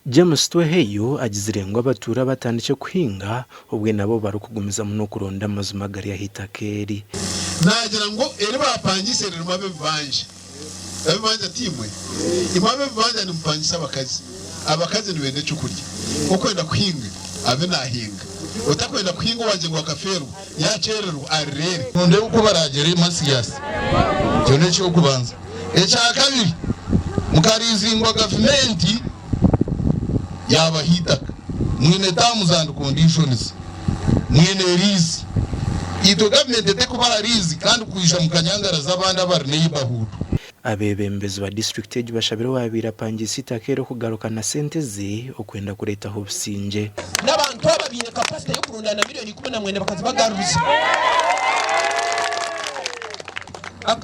James Tweheyo agizire ngu abatuura batandikye kuhinga obwe nabo barikugumizamu n'okuronda amazima agari aha itaka eri. Naagira ngu eri baapangiise ririmu ab'ebibanja. Ab'ebibanja tiimwe? Imwe ab'ebibanja nimupangisa abakazi. Abakazi nibenda eky'okurya. Okwenda kuhinga abe naahinga. Otakwenda kuhinga owangye ngu akafeerwa, yaakyererwa arireere. Ndeebe oku baraagyere Mathias. Ekyo n'eky'okubanza. Ekyakabiri, mukariizingwa gavumenti yaabaha eitaka. Mwine terms and conditions, mwine lease. Itwe gavumenti etekubaha lease kandi kwija mukanyangaraza abandi abari neighbourhood. Abeebembezi ba disiturikiti egi bashabire owaabaire apangiise eitaka eri okugaruka na sente ze okwenda kureetaho obusingye. N'abantu aba baine capacity y'okurundaana milioni 19 bakazibagaruza.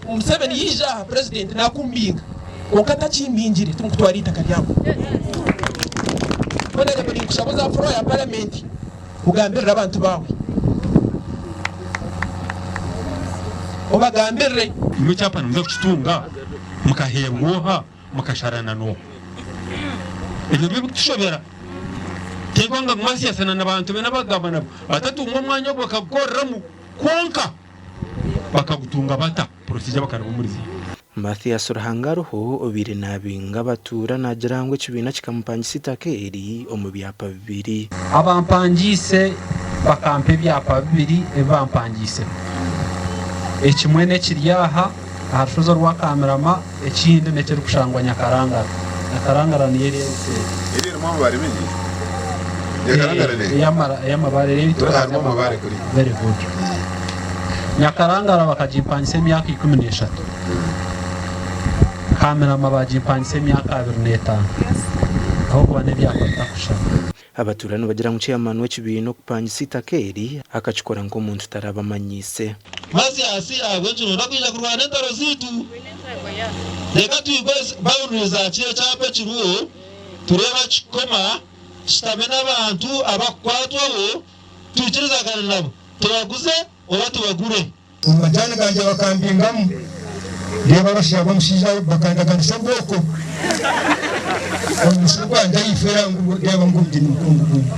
Museveni yaija aha president nakumbinga kwonka atakimbingire tinkutwara eitaka ryawe. Honourable ninkushaba oze aha floor ya parliament ogambirire abantu baawe. Obagambirire. Imwe ekyapa nimuza kukitunga mukaheebwa oha mukasharana n'oha? Ebyo nibyo birikutushobera. Teekwanga ngu Mathias na n'abantu be n'abagamba nabo batatunga omwanya ogu bakagukoreramu kwonka. Bakagutunga bata? Procedure bakaraba omuri ziiha? Mathias Ruhangaruho obaire naabinga abatuura naagira ngu ekibiina kikamupangisa eitaka eri omu byapa bibiri. Abampangiise bakampa ebyapa bibiri ebi bampangiiseho. Ekimwe n'ekiri aha aha rushozi orwa Kamirama ekindi n'ekirikushangwa Nyakarangara. Nyakarangara niyo eri eseeri. Eri erimu amabaare maingi? Nyakarangara neeha? Ey'amabaare eri Kuri harimu amabaare kuri. Very good. Nyakarangara bakagimpangisa emyaka 13. Kamirama baagimpangisa emyaka 25. Ahabw'okuba n'ebyapa bitakushushana. Abatuura nibagira ngu chairman w'ekibiina okupangisa eitaka eri akakikora nk'omuntu tarabamanyiise. Mathias, Ahabw'enki nooyenda kwija kurwana entaro zaitu? Reka twigwe boundary za kiri ekyapa ekiriho tureebe ahakikukoma, tushutame n'abantu abakukwatwaho twikirizagane nabo tubaguze oba tubagure. Omu majaani gangye bakambingamu, Reeba abashaija b'omushaija bakandaganisa obwoko. Omu musiri gwangye ahaifo era ngu reeba ngu ndi nimukungu gumwe,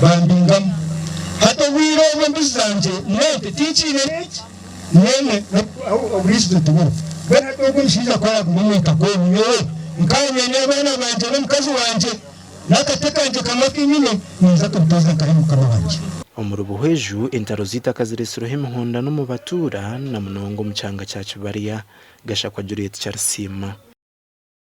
bambingamu. Hati obwire obu embuzi zangye n'ente tinkiine n'eki n'emwe, oburiisizo tiburiho. Mbwenu hati ogwo omushaija ku araagume omu itaka omu, nyowe nkaanye n'abaana bangye n'omukazi wangye, N'akate kangye kamwe aku nyine, ninza kubitooza nkahe mukama wangye. Omuri Buhweju, entaro z'eitaka ziretsireho emihondano omu batuura na munonga omu kyanga kya Kibarya. Gashakwa Juliet Kyarisiima.